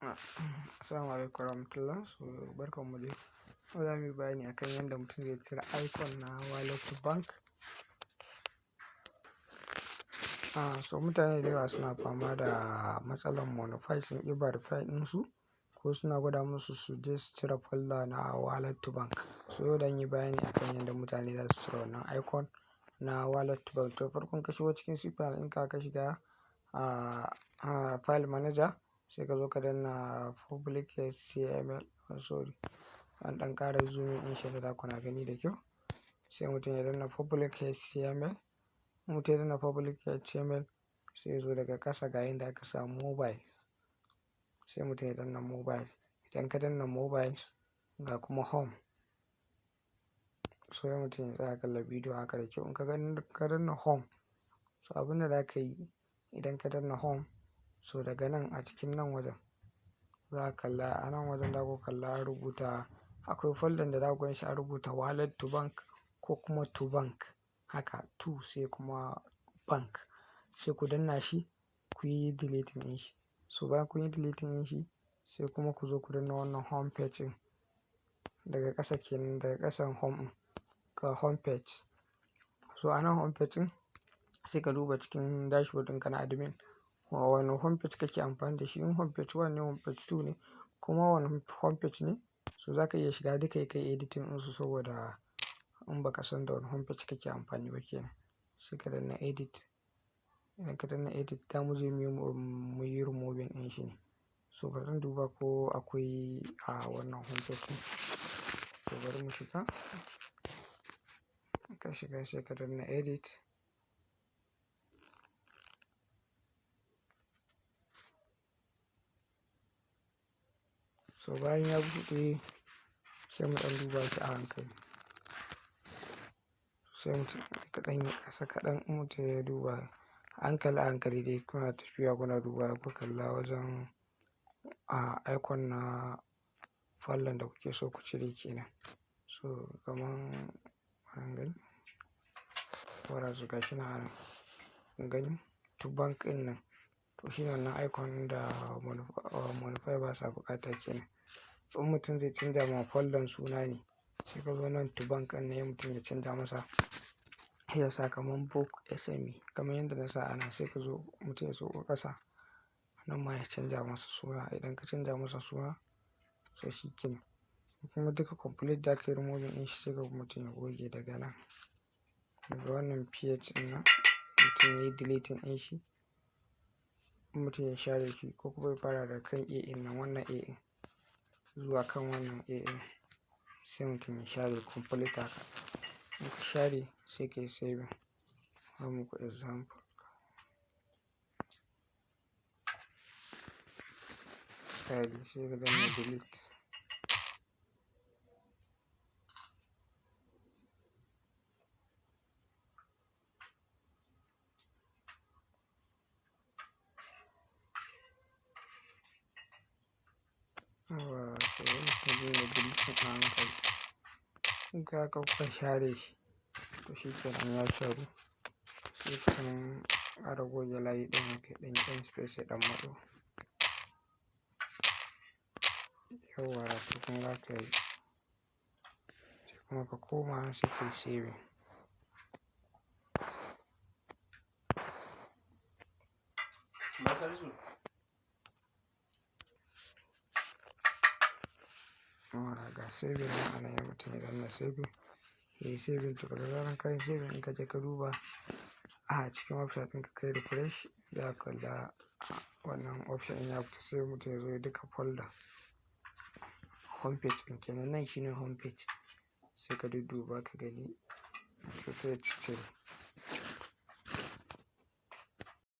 Assalamu alaikum warahmatullah. So barkanmu dai. Yau za mu yi bayani akan yadda mutum zai cire icon na wallet to bank. So mutane da yawa suna fama da matsalar Monnify, sun ƙi verify ɗinsu ko suna gwada musu su je su cire folder na wallet to bank. So yau zan yi bayani akan yadda mutane za su cire wannan icon na wallet to bank. To, farkon ka shigo cikin cPanel ɗinka, ka shiga a file manager, sai ka zo ka danna public HTML. Oh, sorry, an ɗan ƙara zooming in shi da kuna gani da kyau. Sai mutum ya danna public HTML. Mutum ya danna public HTML, sai ya zo daga ƙasa, ga inda aka sa mobiles. Sai mutum ya danna mobile. Idan ka danna mobiles, ga kuma home. So sai mutum ya tsaya kalla bidiyo haka da kyau. In ka danna home, so abin da za ka yi idan ka danna home, so daga nan a cikin nan wajen za ka kalla, a nan wajen za ku kalla an rubuta, akwai folder da za ku ganshi an rubuta wallet to bank ko kuma to bank, haka to sai kuma bank. Sai ku danna shi, ku yi deleting ɗin shi. So bayan kun yi deleting ɗin shi, sai kuma ku zo ku danna wannan home page ɗin daga ƙasa kenan, daga ƙasan home ɗin, ga home page. So a nan home page ɗin, sai ka duba cikin dashboard ɗinka na admin, wane home page kake amfani da shi. In home page one ne, home page two ne, kuma wane home page ne, so za ka iya shiga duka kai editing ɗinsu, saboda in baka san da wane home page kake amfani ba kenan. Sai ka danna edit. Idan ka danna edit, za mu je muyi removing ɗin shi ne. So bari in duba ko akwai a wannan home page ɗin. So bari mu shiga. In ka shiga, sai ka danna edit. So bayan ya buɗe, sai mu ɗan duba shi a hankali. Sai mutum kaɗan yi ƙasa kaɗan, in mutum ya duba a hankali a hankali dai, kuna tafiya kuna dubawa, ku kalla wajen a icon na folder da kuke so ku cire kenan. So kaman an gani, wara gashi nan anan, kun gani to bank ɗin nan. To shine wannan icon da Monnify basa buƙata kenan. So in mutum zai canza ma folder suna ne, sai ka zo nan to bank ɗin nan, mutum ya canza masa, ya sa kaman book SME kamar yadda na sa a nan. Sai ka zo, mutum ya sauko ƙasa, nan ma ya canza masa suna. Idan ka canza masa suna, so shi kenan. Kuma duka complete za ka yi removing ɗin shi, sai ka mutum ya goge daga nan. Daga wannan page ɗin nan, mutum yayi deleting ɗin shi. Mutum ya share shi ko kuma ya fara daga kan A ɗin nan, wannan A ɗin zuwa kan wannan A ɗin, sai mutum ya share complete haka. In ka share, sai ka yi saving. Bari muku example. Misali, sai ka danna delete. Yawwa, sai mutum zai yi deleting a hankali. In ka haka kuka share shi, to shi kenan, ya sharu. Sai ka ɗan ƙara goge layi ɗin haka, ɗan ɗan space ya ɗan matso. Yawwa, to kun ga haka yayi. Sai kuma ka koma, sai ka yi saving. Salisu. Yawwa, ga saving nan a nan, ya mutum ya danna saving. Yayi saving. To daga zaran ka yi saving, in ka je ka duba a cikin website ɗin ka, kai refresh, za ka kalla wannan option ɗin ya fita. Sai mutum ya zo ya duka folder home page ɗin kenan. Nan shine home page. Sai ka dudduba ka gani, to sai ya ciccire.